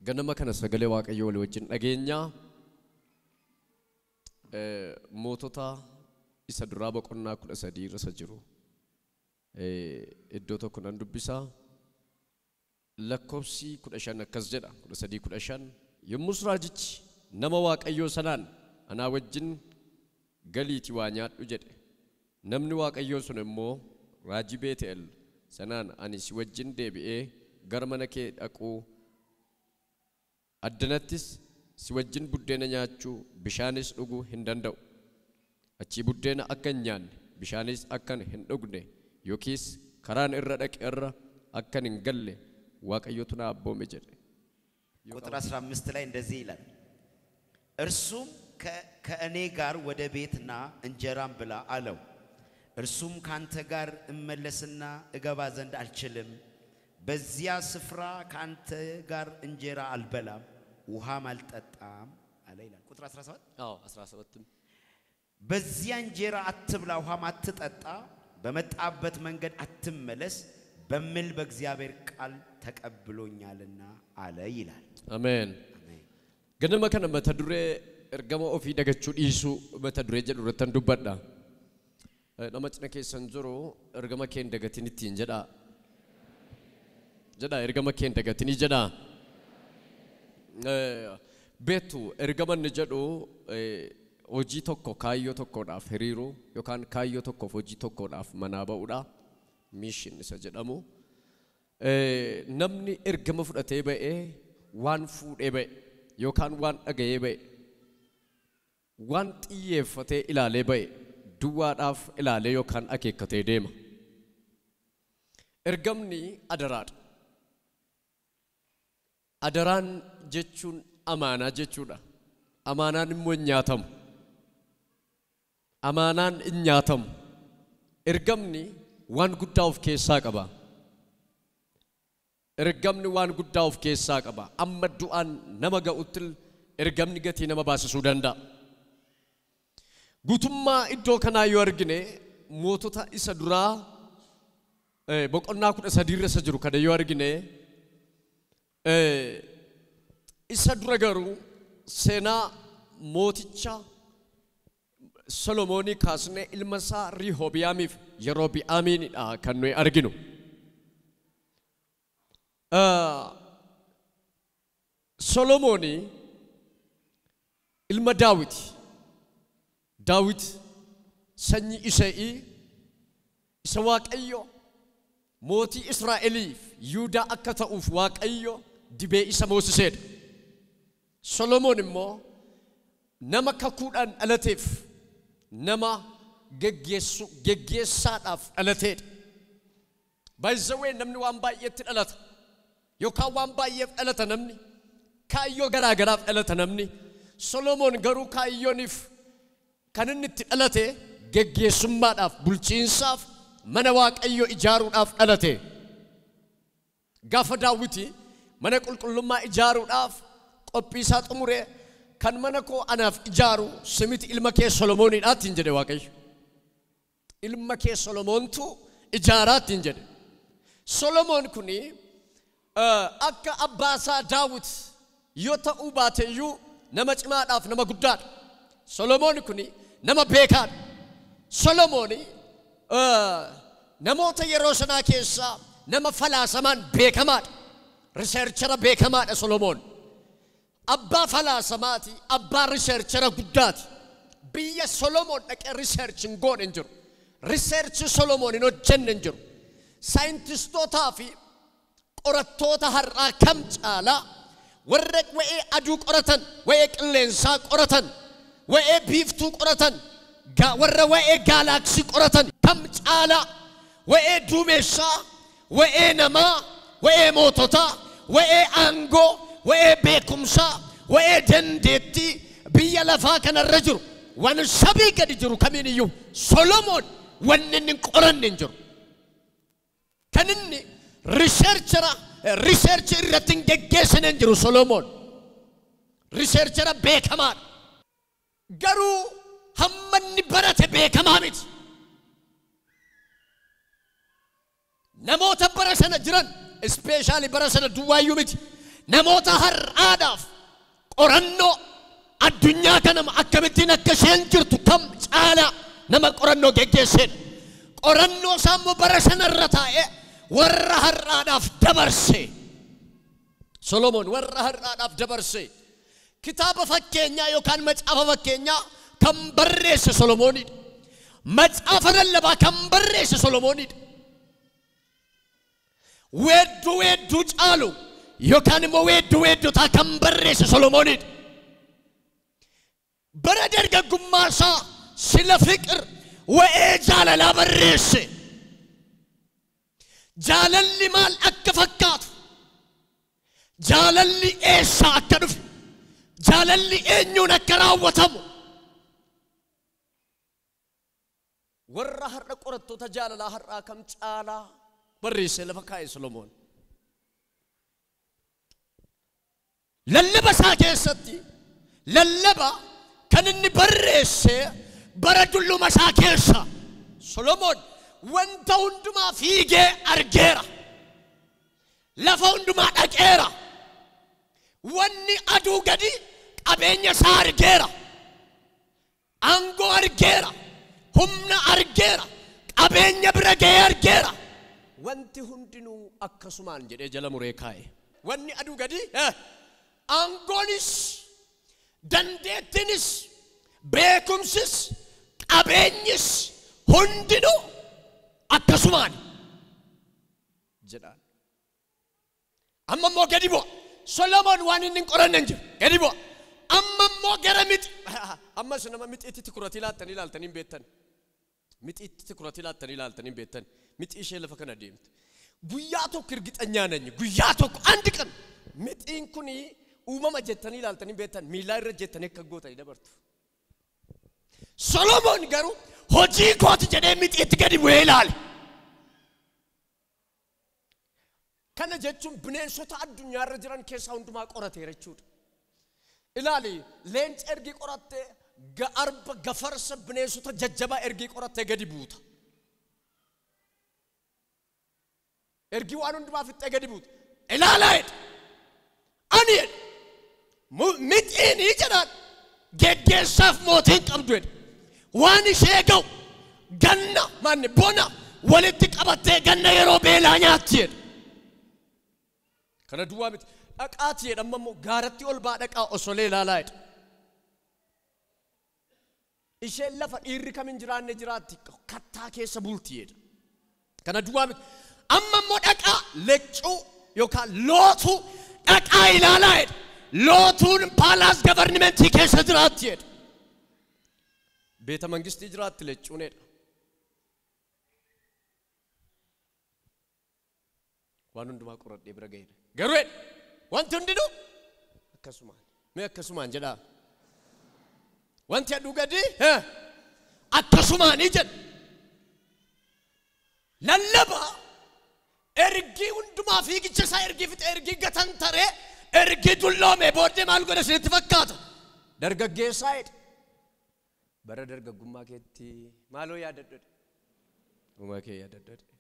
Ganama kana sagalee Waaqayyoo walii wajjin dhageenya. Mootota isa duraa boqonnaa 13 irra isa jiru. Iddoo tokko nan dubbisa. Lakkoofsi 15 akkas jedha. 13:15 yommus raajichi nama Waaqayyoo sanaan anaa wajjin galiitii waa nyaadhu jedhe. Namni Waaqayyoo sun immoo raajii Beet'eel sanaan ani si wajjin deebi'ee gara mana kee dhaquu addanattis si wajjin buddeena nyaachuu bishaanis dhuguu hin danda'u. Achii buddeena akka hin nyaanne bishaanis akka hin dhugne yookiis karaan irra dhaqe irra akka hin galle Waaqayyotu na abboome jedhe. ቁጥር 15 ላይ እንደዚህ ይላል፣ እርሱም ከእኔ ጋር ወደ ቤት ና እንጀራም ብላ አለው። እርሱም ካንተ ጋር እመለስና እገባ ዘንድ አልችልም፣ በዚያ ስፍራ ካንተ ጋር እንጀራ አልበላም ውሃም አልጠጣም አለ ይላል። ቁጥር 17 አዎ 17 በዚያ እንጀራ አትብላ ውሃም አትጠጣ፣ በመጣበት መንገድ አትመለስ በሚል በእግዚአብሔር ቃል ተቀብሎኛልና አለ ይላል። አሜን። Ganama kana mata duree ergama ofii dagachuu dhiisuu mata duree jedhu irrattan dubbadha. Nama cina keessan jiru ergama kee hin dagatin ittiin jedhaa. Jedhaa ergama kee hin dagatinii jedhaa. Beektu ergama inni jedhu hojii tokko kaayyoo tokkodhaaf hiriiruu yookaan kaayyoo tokkoof hojii tokkodhaaf manaa ba'uudha. Mission isa jedhamu. Namni ergama fudhatee ba'ee waan fuudhee ba'e yookaan waan dhaga'ee ba'e waan xiyyeeffatee ilaalee ba'e duwwaadhaaf ilaalee yookaan akeekkatee deema. Ergamni adaraadha. Adaraan jechuun amaanaa jechuudha. Amaanaan immoo hin nyaatamu. Amaanaan hin nyaatamu. Ergamni waan guddaa of keessaa qaba. Ergamni waan guddaa of keessaa qaba. Amma du'aan nama ga'utti ergamni gatii nama baasisuu danda'a. Guutummaa iddoo kanaa yoo argine mootota isa duraa boqonnaa 13 irra isa jiru kana yoo argine isa dura garuu seenaa mooticha Solomoonii kaasnee ilma isaa Rihoobiyaamiif Yerobi'aamiinidha kan nuyi arginu. Solomoonii ilma Daawiti. Daawit sanyii Ishe'ii isa Waaqayyo mootii Israa'eliif Yihuudaa akka ta'uuf Waaqayyo dibee isa moosiseedha. Solomoon immoo nama kakuudhaan dhalateef nama geggeessaadhaaf dhalateedha. By the way, namni waan baay'eetti dhalata yookaan waan baay'eef dhalata namni kaayyoo garaa garaaf dhalata namni. Solomoon garuu kaayyooniif kan inni itti dhalate geggeessummaadhaaf bulchiinsaaf mana Waaqayyoo ijaaruudhaaf dhalate. Gaafa Daawiti mana qulqullummaa ijaaruudhaaf qophii isaa xumuree kan mana koo anaaf ijaaru simiti ilma kee Solomooniidha ittiin jedhe Waaqayyo. Ilma kee Solomoontu ijaaraa ittiin jedhe. Solomoon kuni akka abbaa isaa Daawit yoo ta'uu baate iyyuu nama cimaadhaaf nama guddaadha. Solomoon kuni nama beekaadha. Solomooni namoota yeroo sanaa keessaa nama falaasamaan beekamaadha. Researchera beekamaadha Solomoon. Abbaa falaasamaati, abbaa researchera guddaati. Biyya Solomoon dhaqee research hin goone hin jiru. Research Solomoon hin hojjenne hin jiru. Saayintistootaa fi qorattoota har'aa kam caalaa warra wa'ee aduu qoratan, wa'ee qilleensaa qoratan, wa'ee biiftuu qoratan, warra wa'ee gaalaaksii qoratan kam caalaa wa'ee duumessaa, wa'ee namaa, wa'ee moototaa, wa'ee aangoo, wa'ee beekumsaa, wa'ee dandeettii biyya lafaa kanarra jiru waan sabii gadi jiru kamiin iyyuu Solomoon wanni inni hin qoranne hin jiru. Kan inni research irratti hin geggeessine hin jiru Solomoon. Researchera beekamaadha. Garuu hamma inni barate beekamaa miti. Namoota bara sana jiran, especially bara sana duwwaayyuu miti. Namoota har'aadhaaf qorannoo addunyaa kana akkamittiin akka isheen jirtu kam caalaa nama qorannoo geggeessedha. Qorannoo isaa immoo bara sanarra taa'ee warra har'aadhaaf dabarse. Solomoon warra har'aadhaaf dabarse. Kitaaba fakkeenyaa yookaan macaafa fakkeenyaa kan barreesse Solomoonidha. Macaafa lallabaa kan barreesse Solomoonidha. Weedduu weedduu caalu yookaan immoo weedduu weeddotaa kan barreesse Solomoonidha. Bara dargaggummaa isaa sila fiqir wa'ee jaalalaa barreesse. Jaalalli maal akka fakkaatu, jaalalli eessaa akka dhufe, jaalalli eenyuun akka raawwatamu. Warra har'a qorattoota jaalalaa har'aa kam caalaa barreesse lafa kaa'e Solomoon. Lallaba isaa keessatti lallaba kan inni barreesse bara dulluma isaa keessa Solomoon wanta hundumaa fiigee argeera. Lafa hundumaa dhaqeera. Wanni aduu gadi qabeenya isaa argeera. Aangoo argeera. Humna argeera. Qabeenya bira ga'ee argeera. Wanti hundinuu akkasumaan jedhee jala muree kaa'e. Wanni aduu gadi aangoonis dandeettiinis beekumsis qabeenyis hundinuu akkasumaan jedhaan. Amma immoo gadi bu'a. Solomoon waan inni hin qoranne hin jiru. Gadi bu'a. Amma immoo gara mixi. Ammas nama mixiitti tikuratii laattanii ilaaltanii hin beektan. Mixiitti tikuratii laattanii ilaaltanii hin beektan. Mixii ishee lafa kana deemtu. Guyyaa tokko irgixanyaa nanyi. Guyyaa tokko andi kan. Mixiin kuni uumama jettanii ilaaltanii hin beektan. Miilaa irra jettanii akka gootanii dabartu. Solomoon garuu hojii kooti jedhee mixiitti gadi bu'ee ilaale. Kana jechuun bineensota addunyaarra jiran keessaa hundumaa qorateera jechuudha. Ilaali, leenca ergii qorattee, arba gafarsa bineensota jajjabaa ergii qorattee gadi buuta. Ergii waan hundumaa fixxee gadi buuta. Ilaalaa jedhe. Ani jedhe. Mixiinii jedhaan geggeessaaf mootiin qabdu jedhe. Waan ishee ga'u ganna manni bona walitti qabattee ganna yeroo beelaa nyaatti jedhe. Kana duwwaa miti. Dhaqaati jedhe amma immoo gaaratti ol baa dhaqaa osolee ilaalaa jedhe. Isheen lafa dhiirri kam hin jiraanne jiraatti kattaa keessa bulti jedhe. Kana duwwaa miti. Amma immoo dhaqaa leccuu yookaan lootuu dhaqaa ilaalaa jedhe. Lootuun paalaas gavarnimentii keessa jiraatti jedhe. Beeta mangistii jiraatti leccuun jedha. Waan hundumaa qoradhee bira ga'eera. Garuu jedhe wanti hundinuu akkasumaan. Mee akkasumaan jedhaa. Wanti aduu gadi akkasumaanii jedha. Lallaba ergii hundumaa fiigicha isaa ergii fixe ergii gatantaree ergii dulloome booddee maal godhe isinitti fakkaata? Dargaggeessaa jedhe. Bara dargaggummaa keetti maaloo yaadadhu jedhe. Uumaa kee yaadadhu jedhe.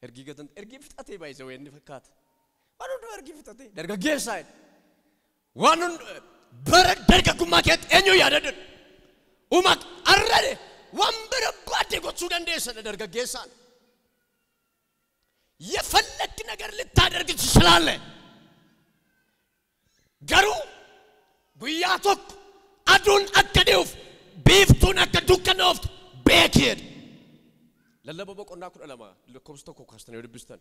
Ergii gatan ergii fixatee baay'isee wayii inni fakkaata. Waan hundumaa ergii fixatee dargaggeessaa jedhe. Waan bara dargaggummaa keetti eenyu yaadadhu jedhe. Uumaa arrade waan barbaadde gochuu dandeessa dargaggeessaan. የፈለክ ነገር ልታደርግ ትችላለህ። Garuu guyyaa tokko aduun akka dhi'uuf biiftuun akka dukkanooftu beeki jedhe. Lallaba boqonnaa 12 lakkoofsa 1 kaastanii yoo dubbistan.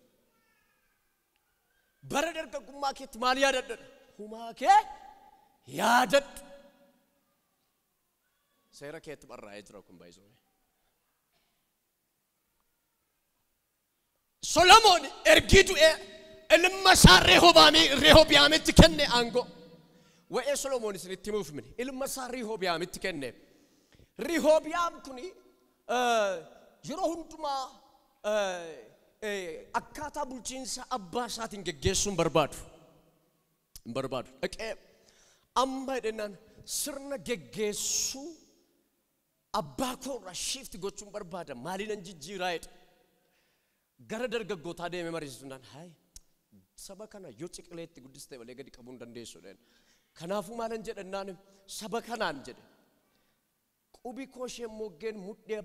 Bara dargaggummaa keetti maal yaadadhu? Humaa kee yaadadhu. Seera keetti barraa'ee jira kun baay'isoo. Solomoon ergii du'ee ilma isaa Rehobiyaamitti kenne aangoo. Wa'ee Solomoon isinitti himuuf mini ilma isaa Rehobiyaamitti kenne. Rehobiyaam kuni yeroo hundumaa akkaataa bulchiinsa abbaa isaatiin geggeessuu hin barbaadu. Hin barbaadu. Dhaqee amma jedhennaan sirna geggeessuu abbaa koo irraa shiifti gochuun barbaada maaliinan jijjiiraa jedhe. Gara dargaggootaa deemee mariisisuudhaan hayi Saba kana yoo ciqileetti guddistee malee gadi qabuu hin dandeessu jedheen. Kanaafuu maalan jedhannaan saba kanaan jedhe. Qubi koo isheen moggeen mudhee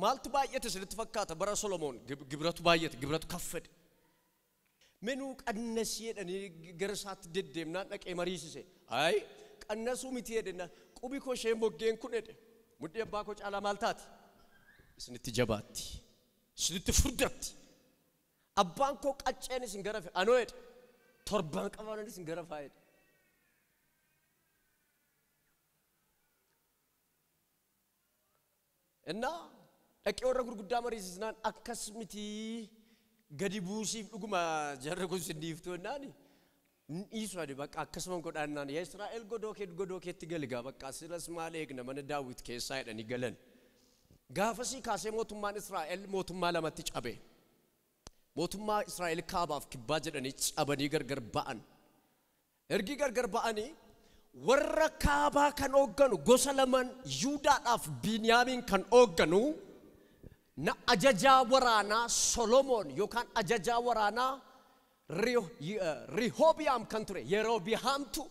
maaltu baay'ate isinitti fakkaata bara Solomoon gibiratu baay'ate gibiratu kaffade. Menuu qannasii jedhanii gara isaatti deddeemnaan dhaqee mariisise. Ayi qannasuu miti jedhennaan qubi koo isheen moggeen kun jedhe mudhee abbaa koo caalaa maal taati? Isinitti jabaatti. Isinitti furdatti. Abbaan koo qacceen isin garafe anoo jedhe torbaan qabaanan isin garafaa jedhe. እና dhaqee warra gurguddaa mariisisnaan akkas miti gadi buusiif dhuguma jarri kun sin dhiiftu jennaan dhiisu ani bakka akkasuma godhaannaan yaa Israa'el godoo keetti gali gaa bakka silas maal eegna mana Daawit keessaa jedhanii galan. Gaafasii kaasee mootummaan Israa'el mootummaa lamatti cabe. Mootummaa Israa'el kaabaaf kibbaa jedhanii cabanii gargar ba'an. Ergi gargar ba'anii warra kaabaa kan hoogganu gosa lamaan Yihuudaadhaaf Biiniyaamiin kan hoogganu na ajajaa waraanaa Solomoon yookaan ajajaa waraanaa Rihoobiyaam kan ture Yeroobiyaamtu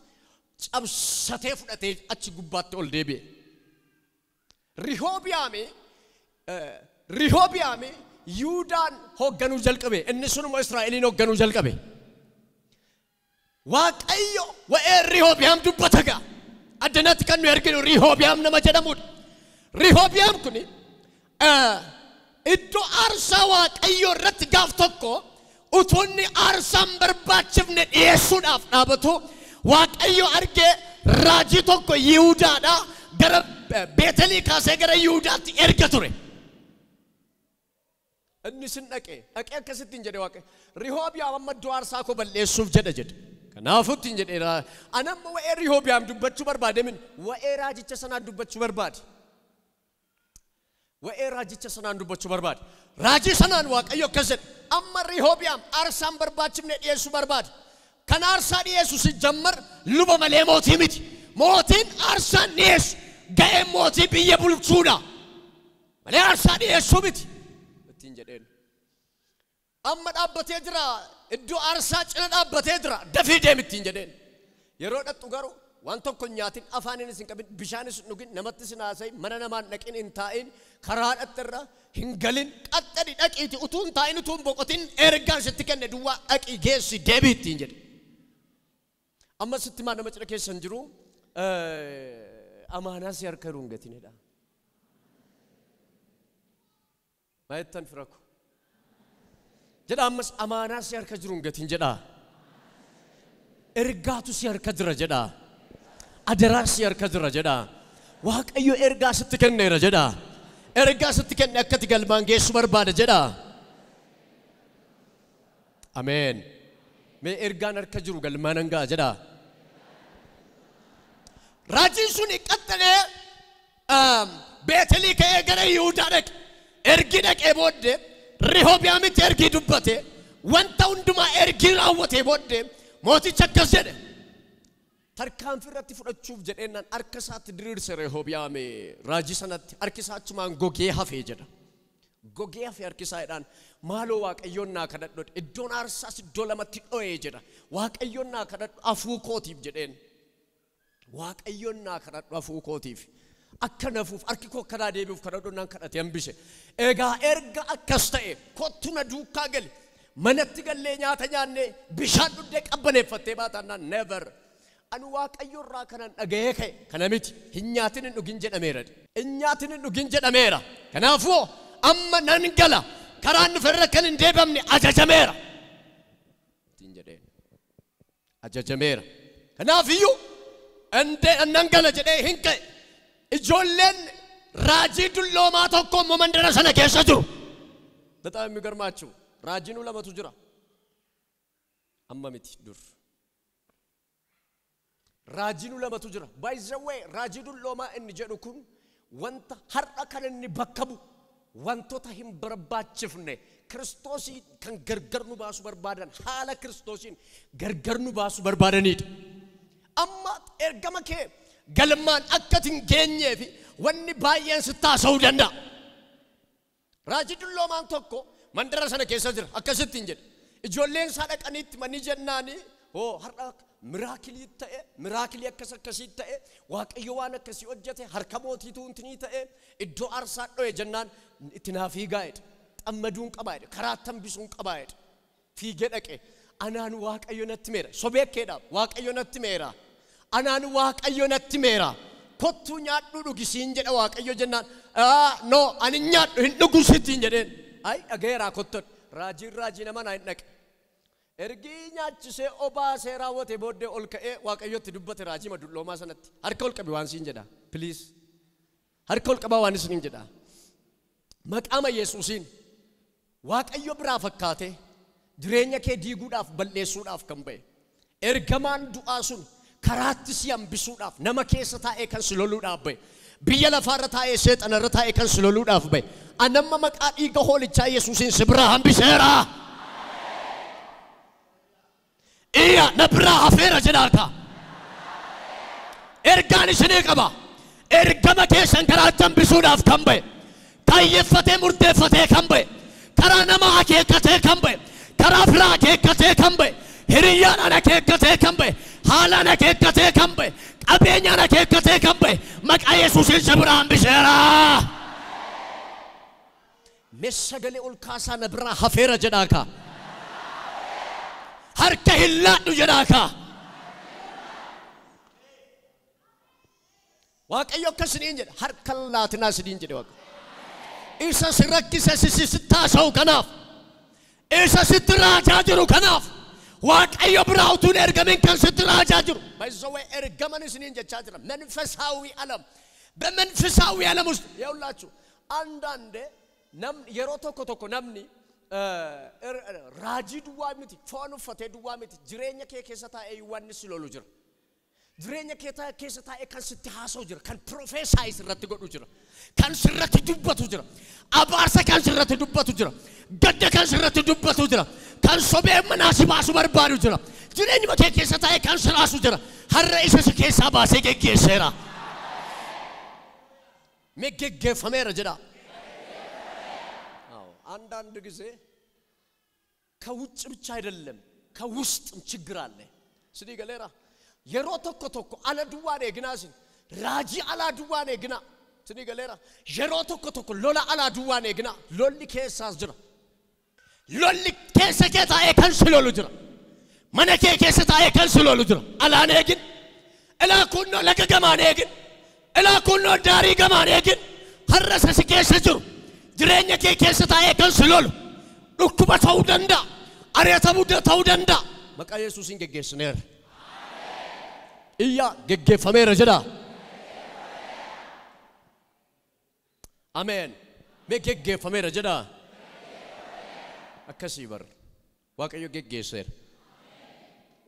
cabsatee fudhatee achi gubbaatti ol deebi'e. Rihoobiyaami Yihuudaan hoogganuu jalqabe inni sunuma Israa'eliin hoogganuu jalqabe. Waaqayyo waa'ee Rihoobiyaam dubbata gaa. Addanatti kan nu arginu Rihoobiyaam nama jedhamudha. Rihoobiyaam kun iddoo aarsaa Waaqayyo irratti gaaf tokko utuu inni aarsaa hin barbaachifne dhiyeessuudhaaf dhaabatu Waaqayyo argee raajii tokko Yihuudaadhaa gara Beetelii kaasee gara Yihuudaatti erga ture. Inni sin dhaqee akkasittiin jedhe Waaqayyo Rihoobiyaam amma iddoo aarsaa koo balleessuuf jedha jedhe. Kanaafuu ittiin jedheera ani amma waa'ee Rihoobiyaam dubbachuu barbaade min waa'ee raajicha sanaan dubbachuu barbaade. Waa'ee raajicha sanaan dubbachuu barbaade. Raajii sanaan Waaqayyo akkas jedhe amma Rihoobiyaam aarsaa hin barbaachifne dhiyeessuu barbaade. Kan aarsaa dhiyeessu si jammar luba malee mootii miti. Mootiin aarsaa dhiyeessu ga'een mootii biyya bulchuudha. Malee aarsaa dhiyeessuu miti. Ittiin jedheen. Amma dhaabbatee jira iddoo aarsaa cina dhaabbatee jira dafii deemi ittiin jedheen. Yeroo dhattu garuu waan tokko hin nyaatin afaaninis hin qabin bishaanis hin dhugin namattis hin haasayin mana namaan dhaqin hin taa'in karaa dhattirra hin galin qaxxadhi dhaqiiti utuu hin taa'in utuu hin boqotin ergaan sitti kenne duwwaa dhaqii geessi deebii ittiin jedhe. Amma sitti maa nama cina keessa hin jiru amaanaa si harka jiru hin gatinidha. Maa jettan fira ko? Jedha ammas amaanaa si harka jiru hin gatin jedha. Ergaatu si harka jira jedha. Adaraa si harka jira jedha. Waaqayyo ergaa sitti kenneera jedha. Ergaa sitti kenne akkati galmaan geessu barbaada jedha. Ameen. Mee ergaan harka jiru galmaan hangaa jedha. Raajiin sun qaxxalee Beetelii ka'ee gara Yihuudaa dhaqe. Ergi dhaqee booddee Rihoobiyaamitti ergii dubbate wanta hundumaa ergii raawwatee booddee mootichi akkas jedhe. Tarkaanfii irratti fudhachuuf jedheenaan harka isaatti diriirse Rihoobiyaam raajii sanatti harki isaa achumaan gogee hafee jedha. Gogee hafee harki isaa jedhaan maaloo Waaqayyoon naa kadhadhu iddoon aarsaas iddoo lamatti dho'ee jedha. Waaqayyoon naa kadhadhu afuu kootiif jedheen. Waaqayyoon naa kadhadhu afuu kootiif. Akka nafuuf harki koo akkanaa deebi'uuf kadhadhu naan kadhate hambise. Egaa erga akkas ta'e kottu na duukaa gali. Manatti gallee nyaata nyaannee bishaan dhuddee qabbaneeffattee baataannaan never. Ani Waaqayyo irraa kanan dhaga'ee ka'e kana miti hin nyaatin hin dhugin jedhameera. Hin nyaatin hin dhugin jedhameera. Kanaafuu amma nan gala karaan dhufe irra kan hin deebamne ajajameera. Ittiin jedheen ajajameera. Kanaafiyyuu nan gala jedhee hin ka'e. Ijoolleen raajii dulloomaa tokko immoo mandara sana keessa jiru. በጣም የሚገርማችሁ raajiin lamatu jira. Amma miti dur. Raajiin lamatu jira. By the way raajii dulloomaa inni jedhu kun wanta har'a kan inni bakka bu'u wantoota hin barbaachifne Kiristoosii kan gargar nu baasu barbaadan haala Kiristoosiin gargar nu baasu barbaadanidha. Amma ergama kee galmaan akka hin geenyee fi wanni baay'een sitti haasa'uu danda'a. Raajii dulloomaan tokko mandara sana keessa jira akkasitti hin jedhe. Ijoolleen isaa dhaqaniitti manni jennaani hoo har'a miraakilii ta'e miraakilii akkas akkasii ta'e Waaqayyo waan akkasii hojjete harka mootiitu intinii ta'e iddoo aarsaa dho'e jennaan itti naa fiigaa jedhe. Xammaduun qabaa jedhe karaa tambisuun qabaa jedhe. Fiigee dhaqe anaan Waaqayyo natti meera sobeekkeedha Waaqayyo natti meera anaan Waaqayyo natti meera kottuu nyaadhu dhugi siin jedha Waaqayyo jennaan no ani nyaadhu hin dhugu sittiin jedheen ay dhageeraa kotton raajiin raajii nama naa hin dhaqe. Ergi nyaachisee obaasee raawwate booddee ol ka'ee Waaqayyotti dubbate raajii madulloomaa sanatti harka ol qabi waan siin jedha please harka ol qabaa waan isiniin jedha maqaama Yesuusiin Waaqayyo biraa fakkaate jireenya kee diiguudhaaf balleessuudhaaf kan ba'e ergamaan du'aa sun karaatti si hambisuudhaaf nama keessa taa'ee kan si loluudhaaf ba'e biyya lafaarra taa'ee seexanarra taa'ee kan si loluudhaaf ba'e anamma maqaa dhiiga hoolichaa Yesuusiin si biraa hambiseera. Iya na biraa hafeera jedhaaka. Ergaan isinii qaba. Ergama keessan karaatti hambisuudhaaf kan ba'e kaayyeeffatee murteeffatee kan ba'e karaa namaa akeekkatee kan ba'e karaa firaa akeekkatee kan ba'e hiriyyaadhaan akeekkatee kan ba'e haalaan akeekkatee kan ba'e qabeenyaan akeekkatee kan ba'e maqaa Yesuusiin si biraa hambiseera. Mee sagalee ol kaasaa na biraa hafeera jedhaaka. Harka hin laadhu jedhaaka. Waaqayyo akkasiniin jedha harka laatinaa isiniin jedhe Waaqayyo. Isa si rakkise si taasa'u kanaaf isa sitti raajaa jiru kanaaf Waaqayyo biraa utuu hin ergamin kan sitti raajaa jiru. By the way ergaman isiniin jechaa jira መንፈሳዊ ዓለም በመንፈሳዊ ዓለም ውስጥ ይኸውላችሁ አንዳንዴ yeroo tokko tokko namni raajii duwwaa miti foon uffatee duwwaa miti jireenya kee keessa taa'ee wanni si lolu jira. Jireenya kee keessa taa'ee kan sitti haasa'u jira kan prophesy sirratti godhu jira kan sirratti dubbatu jira abaarsa kan sirratti dubbatu jira gadda kan sirratti dubbatu jira kan sobee manaa si baasu barbaadu jira jireenyuma kee keessa taa'ee kan si raasu jira har'a isa si keessaa baasee geggeesseera. Mee geggeeffameera jedha. አንዳንድ ጊዜ ከውጭ ብቻ አይደለም ከውስጥም ችግር አለ። ስዲ ገሌራ yeroo tokko tokko ala duwwaan eeginaasin raajii alaa duwwaan eegina ስዲ ገሌራ yeroo tokko tokko lola alaa duwwaan eegina lolli keessaas jira. Lolli keessa kee taa'ee kan si lolu jira. Mana kee keessa taa'ee kan si lolu jira. Alaan eegin ilaa kunnoo laga gamaan eegin ilaa kunnoo daarii gamaan eegin har'a isa si keessa jiru jireenya kee keessa taa'ee kan si lolu dhukkuba ta'uu danda'a ari'atamuu ta'uu danda'a maqaa Yesuusiin geggeessineera. Iyya geggeeffameera jedha. Ameen. Mee geggeeffameera jedha. Akkasii bar Waaqayyo geggeesseera.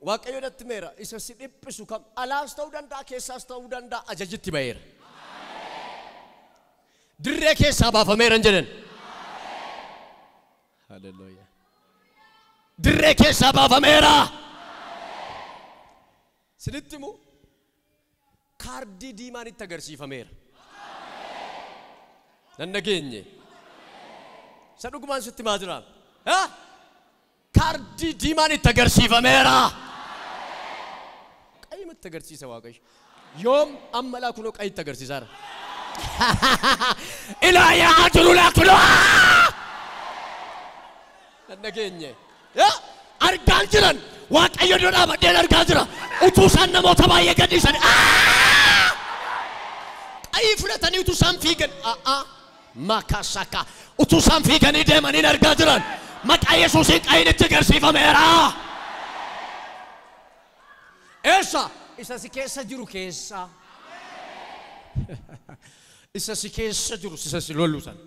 Waaqayyo natti meera isa si dhiphisu kam alaas ta'uu danda'a keessaas ta'uu danda'a ajajitti ba'eera. Dirree keessaa baafameera hin jedhan. Haleluuyaa. Dirree keessaa baafameera. Sinitti himu kaardii diimaan itti agarsiifameera. Nan dhageenye. Isa dhugumaan sitti himaa jira. Kaardii diimaan itti agarsiifameera. Qayyima itti agarsiisa Waaqayyo. Yoom amma laa kunoo qayyi itti agarsiisaara. Ilaa yaa'aa jiru laa kunoo. Nan dhageenye. Argaan jiran Waaqayyo dura dhaabadheen argaa jira. Utuu isaan namoota baay'ee gadhiisan. Qayyi fudhatanii utuu isaan fiigan. Makaasaka utuu isaan fiiganii deemanii argaa jiran. Maqaa Yesuusiin qayyiin itti agarsiifameera. Eessa? Isa si keessa jiru keessa. Isa si keessa jiru isa si lolu sana.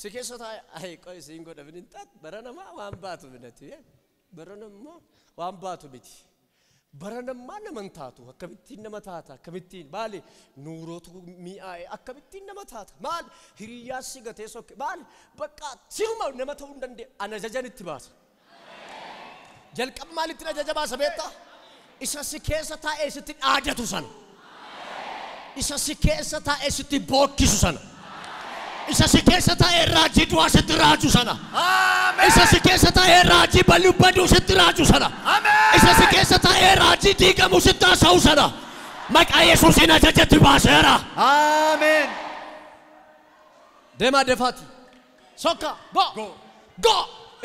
Si keessa taa'e ay qoy siin godha binin taat bara namaa waan baatu minati bara namaa waan baatu miti. Bara namaa nama taatu akkamittiin nama taata akkamittiin maali nuurootu mi'aaye akkamittiin nama taata maali hiriyyaa si gatee sokke maali bakka siruma nama ta'uu hin dandeenye ana ajajan itti baasa. Jalqaba maalittiin ajaja baasa beektaa? Isa si keessa taa'ee sitti dhaadatu sana. Isa si keessa taa'ee sitti bookkisu sana. Isa si keessa taa'ee raajii du'aa sitti raaju sana. Isa si keessa taa'ee raajii baluu baduu sitti raaju sana. Isa si keessa taa'ee raajii diigamuu sitti haasa'u sana. Maqaa Yesuusiin ajajatti baaseera. Ameen. Deemaa defaati. Sokka. Go. Go. Go.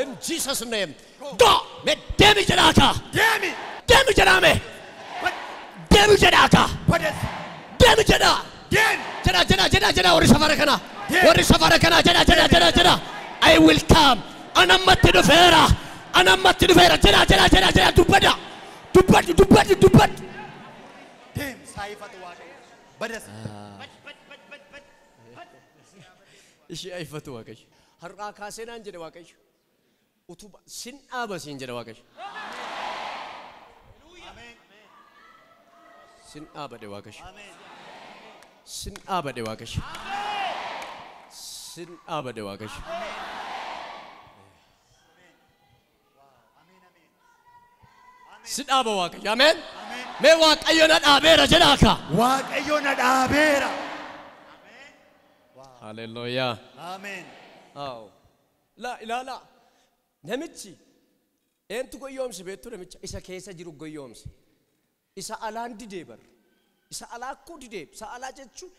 In Jesus name. Go. Mee deemi jedhaa kaa. Deemi. Deemi jedhaa mee. Deemi jedhaa kaa. Badasi. Deemi jedhaa. Deemi. Jedhaa jedhaa jedhaa jedhaa warri safara kanaa. Deemi. Warri safara kanaa jedhaa jedhaa jedhaa jedhaa. I will come. Anammatti dhufeera. Anammatti dhufeera. Jedhaa jedhaa jedhaa jedhaa dubbadha. Dubbadhu dubbadhu dubbadhu. Deemi. Saayifatu Waaqayyo. Badasi. Ishee ayifatu Waaqayyo. Har'aa kaasee naan jedhe Waaqayyo. Utuba sin dhaaba siin jedhe Waaqayyo. Sin dhaabadhe Waaqayyo. Sin dhaabadhe Waaqayyo. Sin dhaabadhe Waaqayyo. Sin dhaaba Waaqayyo. Ameen. Mee Waaqayyo na dhaabeera jedhaa kaa. Waaqayyo na dhaabeera. Haleluuyaa. Ameen. Aw. La ilaalaa. Namichi eentu goyyoomse beektu namicha isa keessa jiru goyyoomse. Isa alaan didee bar. Isa alaa akkuu didee. Isa alaa jechuun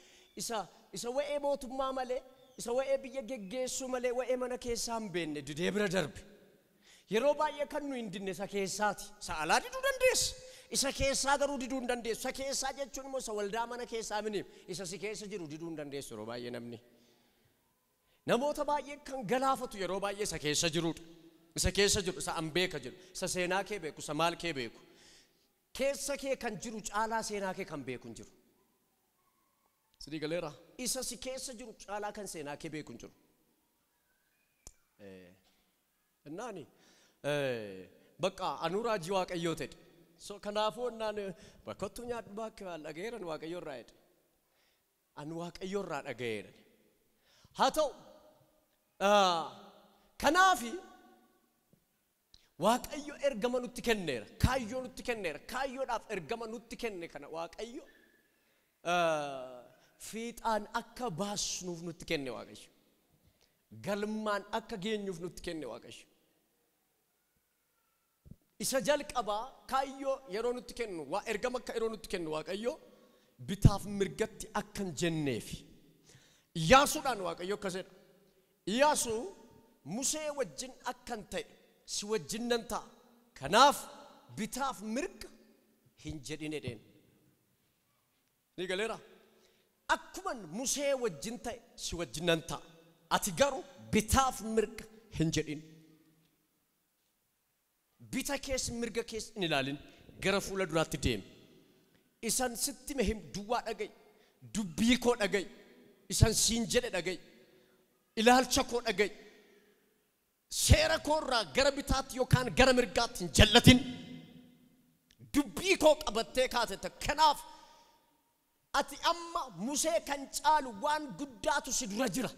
isa wa'ee mootummaa malee, isa wa'ee biyya geggeessuu malee, wa'ee mana keessaa hin beekne didee bira darbe. Yeroo baay'ee kan nu hin dinne isa keessaati. Isa alaa diduu dandeessa. Isa keessaa garuu diduu hin dandeessu. Isa keessaa jechuun immoo isa waldaa mana keessaa mini. Isa si keessa jiru diduu hin dandeessu yeroo baay'ee namni. Namoota baay'ee kan galaafatu yeroo baay'ee isa keessa jirudha. Isa keessa jiru, isa an beeka jedhu, isa seenaa kee beeku, isa maal kee beeku. Keessa kee kan jiru caalaa seenaa kee kan beeku hin jiru. Sidii galeera. Isa si keessa jiru caalaa kan seenaa kee beeku hin jiru. Innaani bakka anuu raajii Waaqayyoo ta'e. So kanaafuu innaan bakkattuu nyaadhu bakka dhagayeeran Waaqayyoo irraa jedhe. Anu Waaqayyoo irraa dhagayeera. Haa ta'u kanaafi Waaqayyo ergama nutti kenneera. Kaayyoo nutti kenneera. Kaayyoodhaaf ergama nutti kenne kana Waaqayyo fiixaan akka baasnuuf nutti kenne Waaqayyo. Galmaan akka geenyuuf nutti kenne Waaqayyo. Isa jalqabaa kaayyoo yeroo nutti kennu, waa ergama akka yeroo nutti kennu Waaqayyo bitaaf mirgatti akka hin jenneefi. Iyyaasuudhaan Waaqayyo akkas jedha. Iyyaasuu Musee wajjin akkan ta'e si wajjin nan ta'a. Kanaaf bitaaf mirga hin jedhin jedheen. Ni galeera. Akkuman Musee wajjin ta'e si wajjin nan ta'a. Ati garuu bitaaf mirga hin jedhin. Bita kees mirga kees hin ilaalin gara fuula duraatti deemi. Isan sitti him duwwaa dhaga'i. Dubbii koo dhaga'i. Isan siin jedhe dhaga'i. Ilaalcha koo dhaga'i. Seera koo irraa gara bitaatti yookaan gara mirgaatti hin jallatin. Dubbii koo qabattee kaatetta. Kanaaf ati amma Musee kan caalu waan guddaatu si dura jira.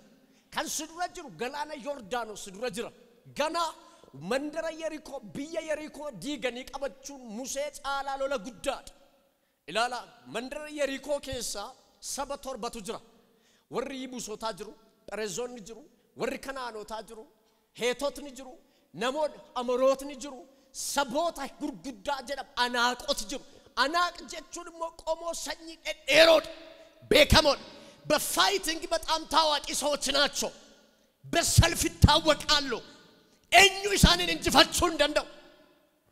Kan si dura jiru galaana Yordaanos si dura jira. Ganaa mandara Yerikoo biyya Yerikoo diiganii qabachuun Musee caalaa lola guddaadha. Ilaalaa mandara Yerikoo keessaa saba torbatu jira. Warri Yibuusotaa jiru, Pherezoonni jiru, warri Kanaanotaa jiru, Heetotni jiru, namoonni Amorootni jiru, saboota gurguddaa jedhamu Anaaqoti jiru. Anaaq jechuun immoo qomoo sanyii dhedheeroodha, beekamoodha. በ fighting በጣም ታዋቂ ሰዎች ናቸው። በሰልፍ ይታወቃሉ። eenyu isaaniin injifachuu hin danda'u.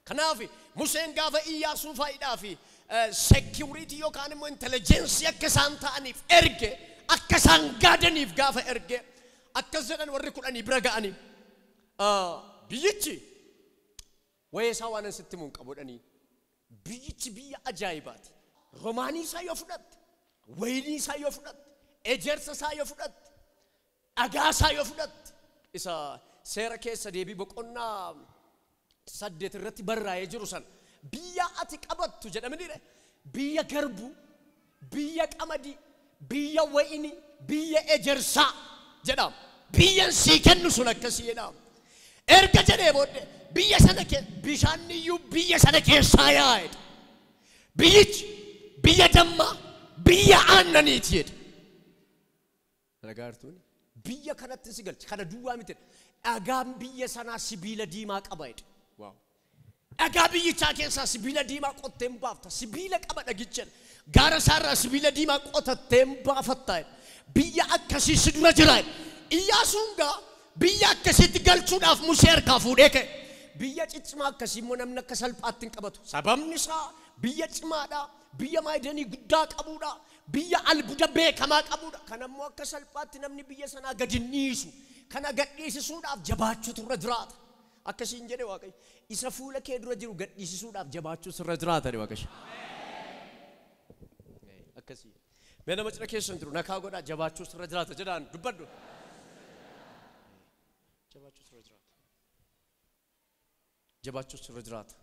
Kanaaf Museen gaafa Iyyaasuu faayidaa fi security yookaan immoo intelligence akka isaan ta'aniif erge, akka isaan gaadaniif gaafa erge, akkas jedhan warri kudhanii bira ga'anii. Biyyichi wayee isaa waan sitti himuun qabu jedhanii. Biyyichi biyya ajaa'ibaati. Romaanii isaa yoo fudhatte, wayinii isaa yoo fudhatte, ejersa isaa yoo fudhatte, dhagaa isaa yoo fudhatte, isa seera keessa deebii boqonnaa 8 irratti barraa'ee jiru sana biyya ati qabattu jedhamanii biyya garbuu, biyya qamadii, biyya wayinii, biyya ejersaa jedhama. Biyyan sii kennu sun akkasii jedhama. Erga jedhee booddee biyya sana bishaan iyyuu biyya sana keessaa yaa'edha. Biyyichi biyya dammaa, biyya aannaniiti jedhe. Ragaartuun Biyya kanatti si galcha. Kana duwwaa miti. Dhagaan biyya sanaa sibiila diimaa qaba jedhe. Dhagaa biyyichaa keessaa sibiila diimaa qottee hin baafta. Sibiila qaba dhagicha. Gaara isaarraa sibiila diimaa qotattee hin baafatta. Biyya akkasii si dura jira. Iyyaasuun gaa biyya akkasiitti galchuudhaaf Musee harkaa fuudhee ka'e. Biyya ciccimaa akkasii immoo namni akka salphaatti hin qabatu. Sababni isaa biyya cimaadha. Biyya maayidanii guddaa qabuudha. Biyya albuuda beekamaa qabuudha. Kanammoo akka salphaatti namni biyya sanaa gadi hin dhiisu. Kana gad dhiisisuudhaaf jabaachuutu irra jiraata. Akkasiin jedhe Waaqayyo. Isa fuula kee dura jiru gad dhiisisuudhaaf jabaachuutu irra jiraata Waaqayyo. Akkasii. Mee nama cina keessan jiru nakaa godhaa jabaachuutu irra jiraata jedhaan dubbadhu. Jabaachuutu irra jiraata. Jabaachuutu irra jiraata.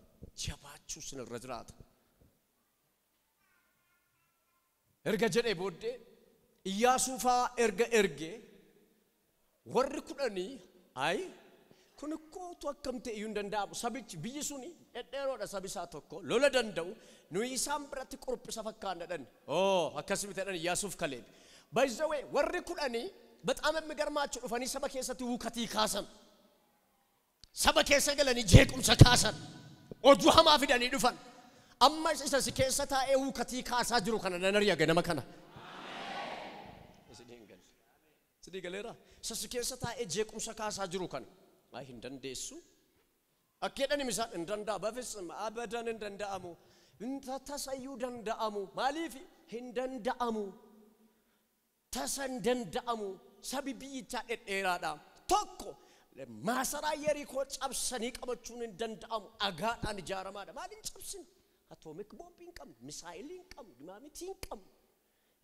Jabaachuutu irra jiraata. Erga jedhee booddee Iyyaasuu fa'aa erga ergee warri kudhanii ayi kun kootu akkam ta'e iyyuu hin danda'amu. Sabichi biyyi suni dhedheeroodha sabi isaa tokko lola danda'u nuyi isaan biratti qurphisa fakkaanna dhan. Oo akkasii miti dhan Iyyaasuuf Kaleeb. By the way warri kudhanii በጣም የሚገርማችሁ dhufanii saba keessatti huukatii kaasan. Saba keessa galanii jeequmsa kaasan. Oduu hamaa fidanii dhufan. Amma isa si keessa taa'ee huukatii kaasaa jiru kana nan ari'a ganama kana. Isin hin galle. Isin galeera. Isa si keessa taa'ee jeequmsa kaasaa jiru kana. Ay hin dandeessu. Akka jedhani misaan hin danda'amu. Bafisum abadan hin danda'amu. Tasayyuu danda'amu. Maaliif hin danda'amu? Tasa hin danda'amu. Sabi biyyichaa dhedheeraadha. Tokko maasaraa Yerikoo cabsanii qabachuun hin danda'amu. Dhagaadhaan ijaaramaadha. Maaliin cabsinu? Atoomik boombii hin qabnu, misaayilii hin qabnu, dimaamitii hin qabnu.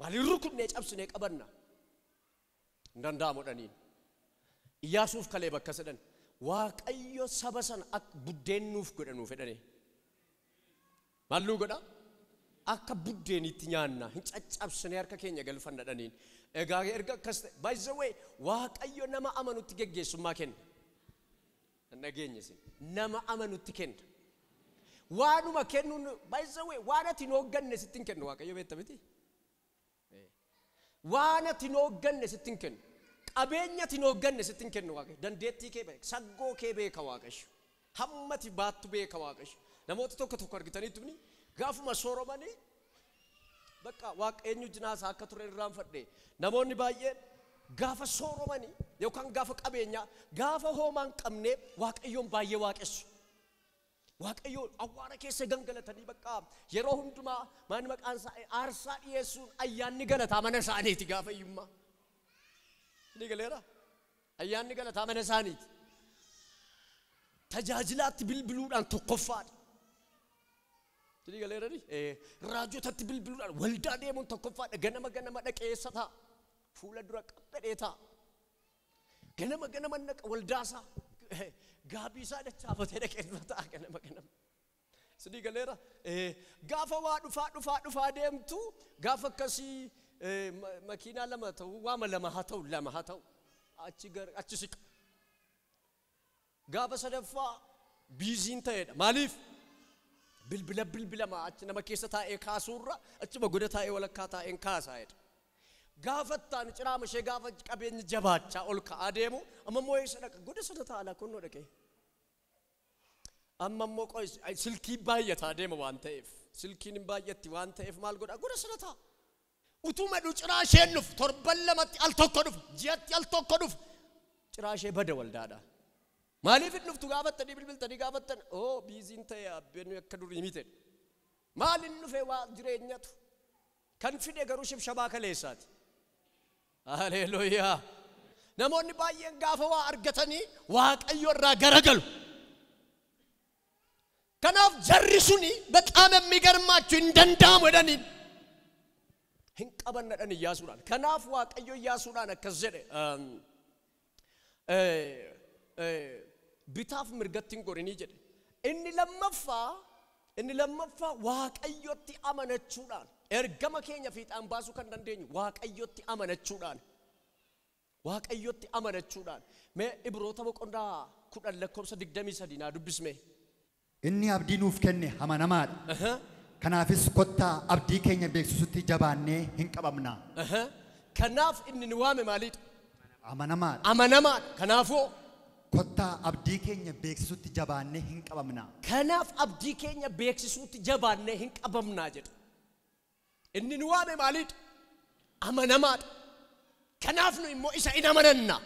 Maaliin rukunnee cabsinee qabanna? Hin danda'amu dhaniin. Iyyaasuuf Kaleeb akkas jedhan. Waaqayyo saba sana akka buddeen nuuf godha nuuf jedhanii. Maal nuu godha? Akka buddeenitti nyaanna hin caccabsinee harka keenya galfanna dhaniin. Egaa erga akkas ta'e by the way Waaqayyo nama amanutti geggeessummaa kenna. Hin dhageenye isin. Nama amanutti kenna. Waanuma kennuun by the way waan ati hin hoogganne sitti hin kennu Waaqayyo beekta miti? Waan ati hin hoogganne sitti hin kennu. Qabeenya ati hin hoogganne sitti hin kennu Waaqayyo. Dandeettii kee beeka. Saggoo kee beeka Waaqayyo. Hamma ati baattu beeka Waaqayyo. Namoota tokko tokko argitaniitu ni gaafuma sooromanii bakka Waaqa eenyu jinaasaa akka ture irraanfadhe. Namoonni baay'een gaafa sooromanii yookaan gaafa qabeenyaa gaafa hoomaa hin qabne Waaqayyoon baay'ee waaqessu. Waaqayyoon awwaara keessa gangalatanii bakka yeroo hundumaa maal maqaan isaa aarsaa dhiyeessuun ayyaanni galataa mana isaaniiti gaafa hiyyummaa. Ni galeera? Ayyaanni galataa mana isaaniiti. Tajaajilaatti bilbiluudhaan tokkoffaadha. Ni galeera ni? Raajotatti bilbiluudhaan waldaa deemuun tokkoffaadha. Ganama ganama dhaqeessa ta'a. Fuula dura qabbadhee ta'a. Ganama ganama naqa waldaa isaa gaabii isaa dachaafatee dhaqee dura ta'a ganama ganama. Sidii galeera? Gaafa waa dhufaa dhufaa dhufaa deemtu gaafa akkasii makiinaa lama ta'u waama lama haa ta'u lama haa ta'u achi gara achi siqa. Gaafa sadaffaa biiziin ta'edha. Maaliif? Bilbila bilbilama achi nama keessa taa'ee kaasuurra achuma goda taa'ee walakkaa taa'een kaasaa'edha. Gaafa ittaan ciraama ishee gaafa qabeenyi jabaachaa ol ka'aa deemu amma immoo eessa dhaqa goda sana taa'ala kunnoo dhaqee. Amma immoo silkii baay'ataa deema waan ta'eef silkiin hin baay'atti waan ta'eef maal godha goda sana taa'a. Utuma dhu ciraa isheen dhufu torban lamatti al tokko dhufu ji'atti al tokko dhufu ciraa ishee bada waldaadha. Maaliif hin dhuftu gaafattanii bilbiltanii gaafattan oo biiziin ta'e abbeen akka durii miti. Maaliin dhufee waa jireenyatu kan fide garuu shibshabaa kaleessaati. Haleluuyaa. Namoonni baay'een gaafa waa argatanii Waaqayyo irraa garagalu. Kanaaf jarri suni በጣም የሚገርማችሁ hin danda'amu jedhaniin. Hin qabanna jedhan Iyyaasuudhaan. Kanaaf Waaqayyo Iyyaasuudhaan akkas jedhe bitaaf mirgatti hin gorinii jedhe. Inni lammaffaa Waaqayyotti amanachuudhaan ergama keenya fiixaan baasuu kan dandeenyu Waaqayyotti amanachuudhaan. Waaqayyotti amanachuudhaan. Mee Ibroota boqonnaa 10 lakkoofsa 23 naa dubbisme. Inni abdii nuuf kenne amanamaadha. Kanaafis kottaa abdii keenya beeksisutti jabaannee hin qabamna. Kanaaf inni nu waame maaliidha? Amanamaadha. Amanamaadha. Kanaafuu kottaa abdii keenya beeksisuutti jabaannee hin qabamnaa. Kanaaf abdii keenya beeksisuutti jabaannee hin qabamnaa jedha. Inni nu waame maaliidha? Amanamaadha. Kanaaf nu immoo isa in amananna.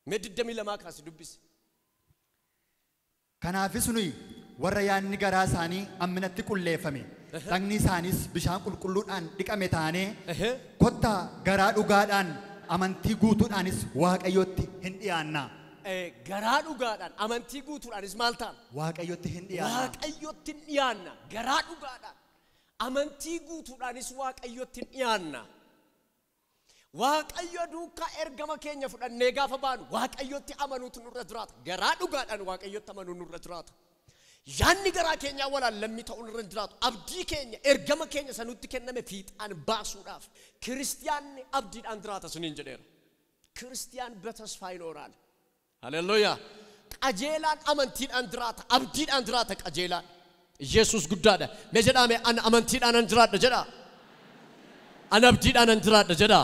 Mee 22 kaasi dubbisi. Kanaafis nuyi warra yaadni garaa isaanii amminatti qulleeffame, dhagni isaaniis bishaan qulqulluudhaan dhiqame taanee kottaa garaa dhugaadhaan amantii guutuudhaanis Waaqayyotti hin dhiyaanna. Garaa dhugaadhaan amantii guutuudhaanis maal taana? Waaqayyotti hin dhiyaanna. Waaqayyotti hin dhiyaanna. Garaa dhugaadhaan amantii guutuudhaanis Waaqayyotti hin dhiyaanna. Waaqayyo duukaa ergama keenya fudhannee gaafa baanu Waaqayyotti amanuutu nurra jiraata. Garaa dhugaadhaan Waaqayyotti amanuu nurra jiraata. Yaanni garaa keenyaa walaallammii ta'uu nurra jiraatu. Abdii keenya ergama keenya sanutti kenname fiixaan baasuudhaaf kiristiyaanni abdiidhaan jiraata siniin jedheera. Kiristiyaan በተስፋ ይኖራል። ሃሌሉያ። Qajeelaan amantiidhaan jiraata. Abdiidhaan jiraata qajeelaan. Yesuus guddaadha. Mee jedhame an amantiidhaan an jiraadha jedha. An abdiidhaan an jiraadha jedha.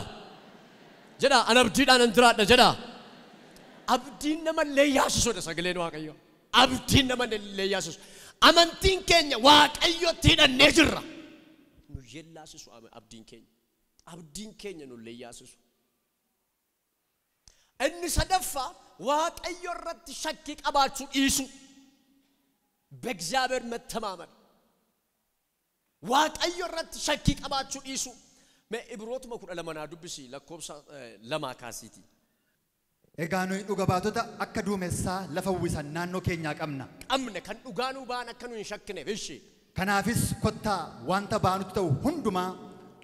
Jedha an abdiidhaan an jiraadha jedha. Abdiin nama leeyyaasisuudha sagaleen Waaqayyoo. Abdiin nama leeyyaasisu. Amantiin keenya Waaqayyotti hidhannee jirra. Nu yellaasisu abdiin keenya. Abdiin keenya nu leeyyaasisu. Inni sadaffaa Waaqayyo irratti shakkii qabaachuu dhiisu. በእግዚአብሔር መተማመን። Waaqayyo irratti shakkii qabaachuu dhiisu. Mee Ibrootuma 12 naa dubbisi lakkoofsa 2 kaasiiti. Egaa nuyi dhuga baatota akka duumessaa lafa uwwisan naannoo keenyaa qabna. Qabna kan dhugaa nuu ba'an akka nu hin shakkineef ishi. Kanaafis kottaa wanta baanutti ta'u hundumaa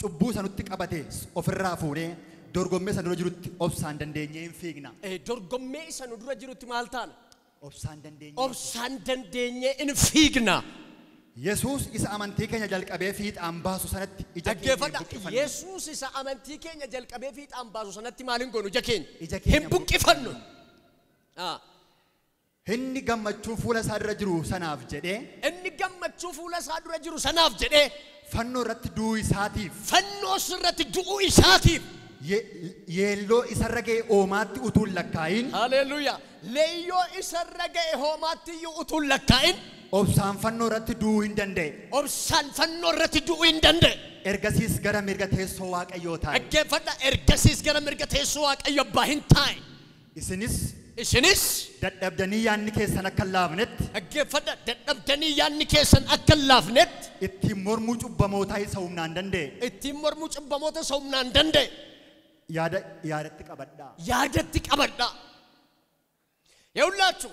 cubbuu sanutti qabate ofirraa fuunee dorgommee isa dura jirutti obsaan dandeenyee hin fiigna. Dorgommee isa nu dura jirutti maal taana? Obsaan dandeenyee. Obsaan dandeenyee hin fiigna. Yesuus isa amantii keenya jalqabee fiixaan baasu sanatti ija keenya hin buqqifannu. Yesuus isa amantii keenya jalqabee fiixaan baasu sanatti maal hin goonu? Ija keenya Ija keenya hin buqqifannu. Inni gammachuu fuula isaa dura jiru sanaaf jedhee Inni gammachuu fuula isaa dura jiru sanaaf jedhee fannoo irratti du'uu isaatiif fannoo irratti du'uu isaatiif yeelloo isarra ga'e hoomaatti utuu hin lakkaa'in Haleluuyaa. Leeyyoo isarra ga'e hoomaatti iyyuu utuu hin lakkaa'in obsaan fannoo irratti du'uu hin danda'e. Obsaan fannoo irratti du'uu hin danda'e. Ergasiis gara mirga teessoo Waaqayyoo taa'e. Dhaggeeffadha. Ergasiis gara mirga teessoo Waaqayyo abbaa hin taa'e. Isinis dadhabdanii yaadni keessan akka hin laafnetti Dhaggeeffadha. Dadhabdanii yaadni keessan akka hin laafnetti ittiin mormuu cubbamootaa isa humnaan danda'e. Ittiin mormuu cubbamoota isa humnaan danda'e. Yaadatti qabadhaa. Yaadatti qabadhaa. Yehullaachu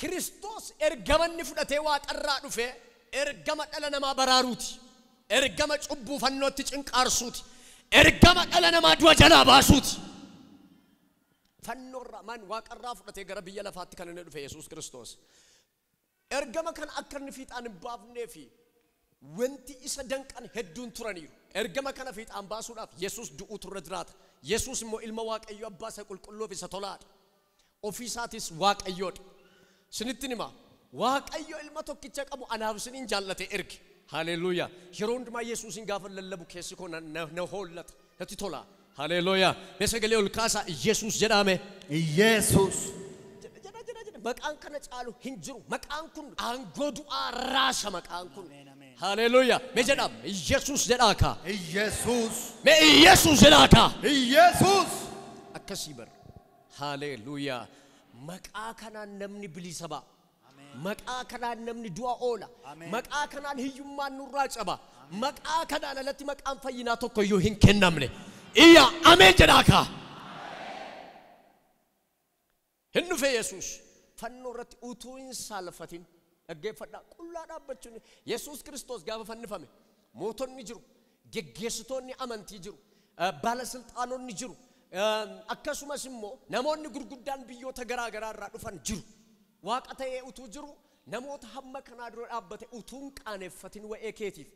Kiristoos ergamanni fudhatee waaqarraa dhufe ergama dhala namaa baraaruuti. Ergama cubbuu fannootti cinqaarsuuti. Ergama dhala namaa du'a jalaa baasuuti. Fannoorraa maan waaqarraa fudhatee gara biyya lafaatti kan inni dhufe Yesuus Kiristoos. Ergama kana akka inni fiixaan hin baafnee fi wanti isa danqan hedduun turaniiru. Ergama kana fiixaan baasuudhaaf Yesuus du'uutu irra jiraata. Yesuus immoo ilma Waaqayyoo abbaa isa qulqulluu fi isa tolaadha. Ofii isaatis Waaqayyoodha. Isinitti hima. Waaqayyo ilma tokkicha qabu anaaf isiniin jaallate erge. Haleluuyaa. Yeroo hundumaa Yesuusin gaafa lallabu keessi koo na hollata. Natti tola. Haleluuyaa. Mee sagalee ol kaasaa Yesuus jedhame. Yesuus. Jedha jedha jedha. Maqaan kana caalu hin jiru. Maqaan kun aangoo du'aa raasa maqaan kun. Haleluuyaa. Mee jedham Yesuus jedhaa kaa. Yesuus. Mee Yesuus jedhaa kaa. Yesuus. Akkasii bar. Haleluuyaa. Maqaa kanaan namni bilisa ba'a. Maqaa kanaan namni du'a oola. Maqaa kanaan hiyyummaan nurraa caba. Maqaa kanaan alatti maqaan fayyinaa tokko iyyuu hin kennamne. Iyya ameen jedhaa kaa. Hin dhufe Yesuus. Fannoo irratti utuu hin saalfatin dhaggeeffadhaa. Qullaa dhaabbachuun Yesuus Kiristoos gaafa fannifame mootonni jiru, geggeessitoonni amantii jiru, baalasilxaanonni jiru, akkasumas immoo namoonni gurguddaan biyyoota garaa garaa irraa dhufan jiru. Waaqa ta'ee utuu jiru namoota hamma kanaa dura dhaabbate utuu hin qaaneffatin wa'ee keetiif,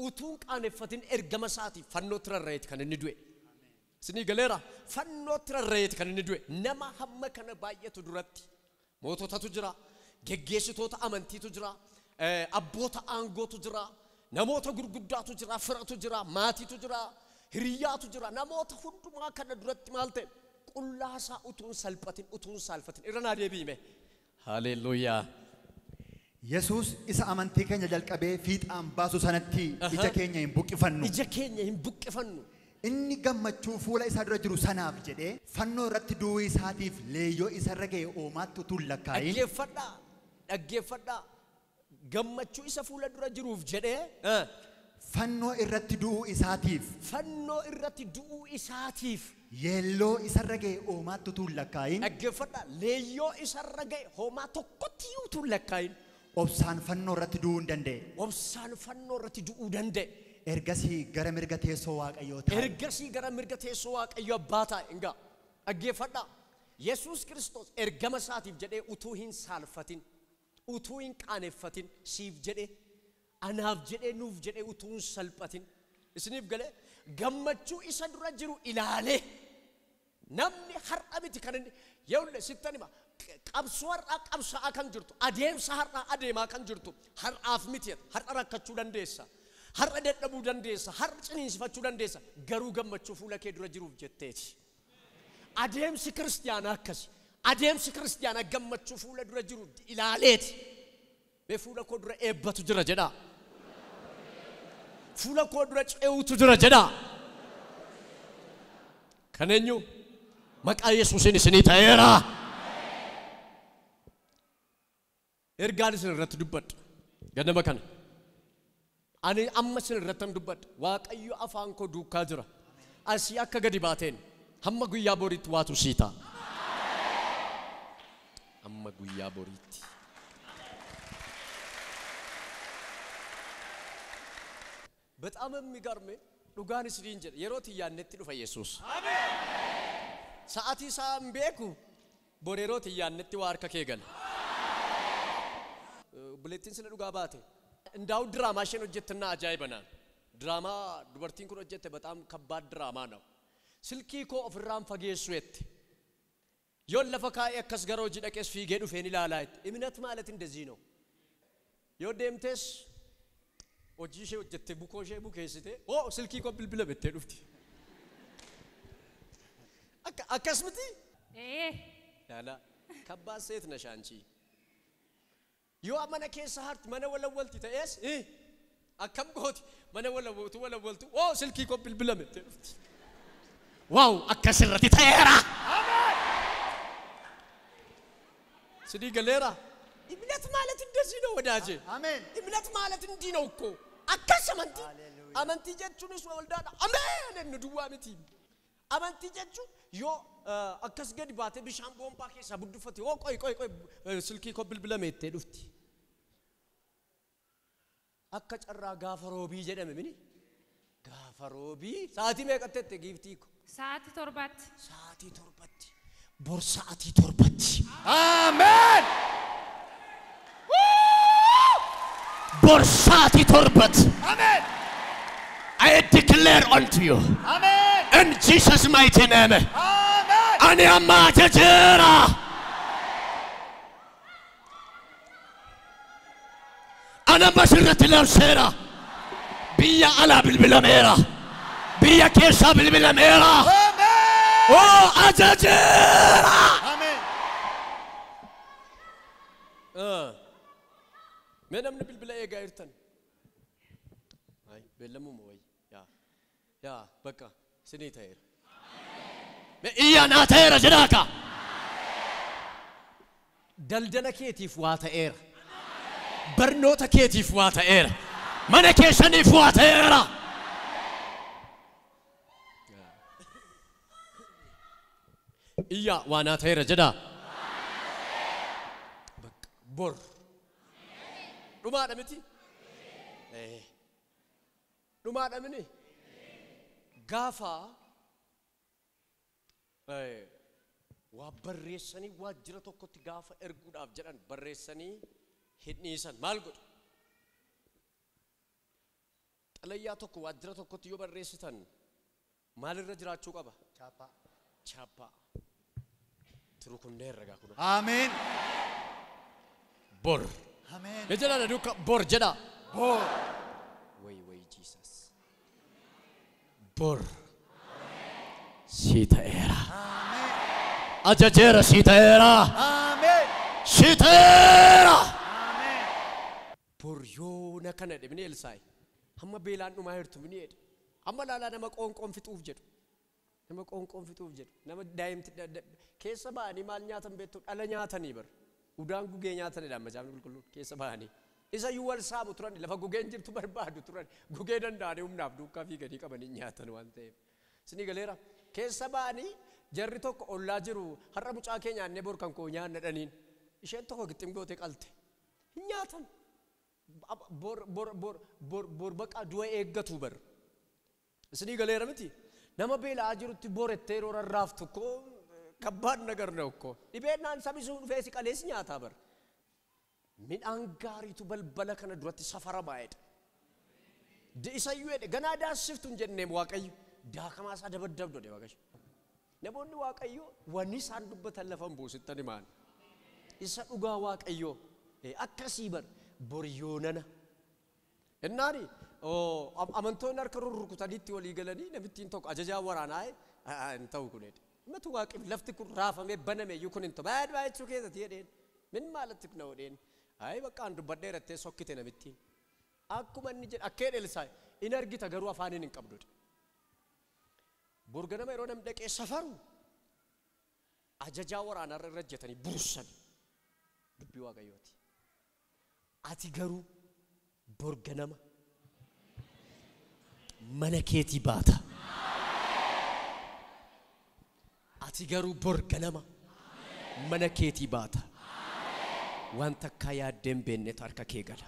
utuu hin qaaneffatin ergama isaatiif fannootti rarra'eeti kan inni du'e. Isinii galeera fannootti rarra'eeti kan inni du'e. Nama hamma kana baay'atu duratti moototatu jira, geggeessitoota amantiitu jira, abboota aangootu jira, namoota gurguddaatu jira, firatu jira, maatiitu jira, Hiriyaatu jira. Namoota hundumaa kana duratti maal ta'e? Qullaasaa utuun salphatin utuun saalfatin irra naa deebiime. Haleluuyaa. Yesuus isa amantii keenya jalqabee fiixaan baasu sanatti ija keenya hin buqqifannu. Ija keenya hin buqqifannu. Inni gammachuu fuula isaa dura jiru sanaaf jedhee fannoo irratti du'uu isaatiif leeyyoo isarra ga'e oomaatti utuu hin lakkaa'in. Dhaggeeffadhaa. Dhaggeeffadhaa. Gammachuu isa fuula dura jiruuf jedhee fannoo irratti du'uu isaatiif. Fannoo irratti du'uu isaatiif. Yeelloo isarra ga'e oomaatti utuu hin lakkaa'in. Dhaggeeffadhaa. Leeyyoo isarra ga'e hoomaa tokkotti utuu hin lakkaa'in. Obsaan fannoo irratti du'uu hin danda'e. Obsaan fannoo irratti du'uu danda'e. Ergasii gara mirga teessoo Waaqayyoo taa'e. Ergasii gara mirga teessoo Waaqayyoo abbaa taa'e. Egaa dhaggeeffadhaa. Yesuus Kiristoos ergama isaatiif jedhee utuu hin saalfatin, utuu hin qaaneffatin, siif jedhee, anaaf jedhee, nuuf jedhee utuu hin salphatin. Isiniif galee gammachuu isa dura jiru ilaalee namni har'a miti kan inni yeewle sittan hima qabsoo har'aa qabsaa'aa kan jirtu, adeemsa har'aa adeemaa kan jirtu har'aaf miti. Har'a rakkachuu dandeessa. Har'a dadhabuu dandeessa, har'a ciniinsifachuu dandeessa, garuu gammachuu fuula kee dura jiruuf jetteeti. Adeemsi kiristiyaanaa akkasi. Adeemsi kiristiyaanaa gammachuu fuula dura jiru ilaaleeti. Mee fuula koo dura eebbatu jira jedhaa. Fuula koo dura ce'uutu jira jedhaa. Kan eenyu? Maqaa Yesuusiin isinii ta'eera. Ergaan isin irratti dubbadha. Ganama kana. Ani amma isin irratti dubbadha. Waaqayyo afaan koo duukaa jira. Asii akka gadi baateen hamma guyyaa boriitti waatu sii ta'a. Hamma guyyaa boriitti. በጣም የሚገርም dhugaan isiniin jedha yeroo xiyyaannetti dhufa Yesuus. Ameen. Sa'aatii isaa hin beeku bor yeroo xiyyaannetti waa harka kee gala. Buleettiin sila dhugaa baate. እንዳው ድራማ isheen hojjettina ajaa'iba naan. Diraamaa dubartiin kun hojjette በጣም ከባድ ድራማ ነው. Silkii koo ofirraan fageessu jette. Yoon lafa kaa'ee akkas gara hojii dhaqees fiigee dhufeen ilaalaa jette. እምነት ማለት እንደዚህ ነው. Yoo deemtes hojii ishee hojjette bukoo ishee bukeessite oo silkii koo bilbila bettee dhufti. Akkas miti? Ee. Yaala ከባድ ሴት ነሽ አንቺ. Yoo mana keessa harti mana walawwalti ta'es akkam gooti mana walawwaltu walawwaltu oo silkii koo bilbila bettee dhufti. Waaw akkas irratti ta'eera. Ameen. Sidii galeera. እምነት ማለት እንደዚህ ነው ወዳጄ። አሜን። እምነት ማለት እንዲህ ነው እኮ akkas amantii amantii jechuunis waldaadha ameen inni duwwaa miti. Amantii jechuun yoo akkas gadi baatee bishaan boombaa keessaa buddufate oo qoy qoy qoy silkii koo bilbilame jettee dhufti. Akka carraa gaafa roobii jedhame mini gaafa roobii sa'aatii meeqatti jette giiftii ko? Sa'aatii 7tti. Sa'aatii 7tti. Bor sa'aatii 7tti. Ameen. Bor sa'aatii 7tti. Amen. I declare unto you. Amen. In Jesus' mighty name. Amen. Ani amma ajajeera. Ana amma sirratti labseera. Biyya alaa bilbilameera. Biyya keessaa bilbilameera. Amen. Oo ajajeera. Amen. Mee namni bilbila eegaa jirtan? Ay, beellamuma wayi. Yaa, yaa, bakka isinii ta'eera. Mee iyyaa naa ta'eera jedhaa ka. Daldala keetiif waa ta'eera. Barnoota keetiif waa ta'eera. Mana keessaniif waa ta'eera. Iyyaa waa naa ta'eera jedhaa. Bakka bor. Dhumaadha miti? Dhumaadha mini? Gaafa waa barreessanii waajjira tokkotti gaafa erguudhaaf jedhan barreessanii hidhiisan maal godhu? Xalayyaa tokko waajjira tokkotti yoo barreessitan maalirra jiraachuu qaba? Chaappaa. Chaappaa. Tirukunneerra gaa kun. Ameen. Bor. Ameen. Mee jedhaa duuka bor jedhaa. Bor. Way way Jesus. Bor. Sii ta'eera. Ajajeera sii ta'eera. Sii ta'eera. Bor yoona kana jedhe mini Elsaa'i. Hamma beelaan dhumaa jirtu mini jedhe. Amma laalaa nama qoonqoon fixuuf jedhu. Nama qoonqoon fixuuf jedhu. Nama daa'imti keessa ba'anii maal nyaatan beektu dhala nyaatanii bar. Udaan gugee nyaatanidha macaafni qulqulluun keessa ba'anii. Isa iyyuu wal saamu turan lafa gugeen jirtu barbaadu turan gugee danda'anii humnaaf duukaa fiiganii qabanii nyaatan waan ta'eef. Isinii galeera keessa ba'anii jarri tokko ollaa jiru har'a mucaa kee nyaannee bor kan koo nyaanna dhaniin. Isheen tokko gixxim gootee qalte. Hin nyaatan. Bor bor bor bor bor baqa du'a eeggatu bar. Isinii galeera miti. Nama beela'aa jirutti borettee yeroo rarraaftu koo ከባድ ነገር ነው እኮ dhibeenaan sabisuu dhufee si qalees nyaataa bar. Midhaan gaariitu balbala kana duratti safaramaa jedhe. Isayyuu jedhe ganaa daassiftu hin jenneem Waaqayyo daakamaa isaa dabaddabdu jedhe Waaqayyo. Namoonni Waaqayyo wanni isaan dubbatan lafa hin buusittan himaan. Isa dhugaa Waaqayyo akkasii bar boryoonana. Innaani amantoonni harka rurrukutaniitti walii galanii namittiin tokko ajajaa waraanaa hin ta'u kun jedhe. Matu waaqif lafti kun raafamee baname iyyuu kun hin ta'u baay'ee baay'ee jechuu keessatti jedheen. Min maalatti na godheen. Ayi bakka an dubbadheera jettee sokkite namittiin. Akkuma inni jedhe akka jedhe Elsaa'i in argita garuu afaaniin hin qabdu jedhe. Bor ganama yeroo namni dhaqee safaru ajajaa waraanarra irra ejjetanii bursan dubbii Waaqayyooti. Ati garuu bor ganama mana keetii baata. Ati garuu bor ganama mana keetii baata. Waan takkaa yaaddee hin beeknetu harka kee gala.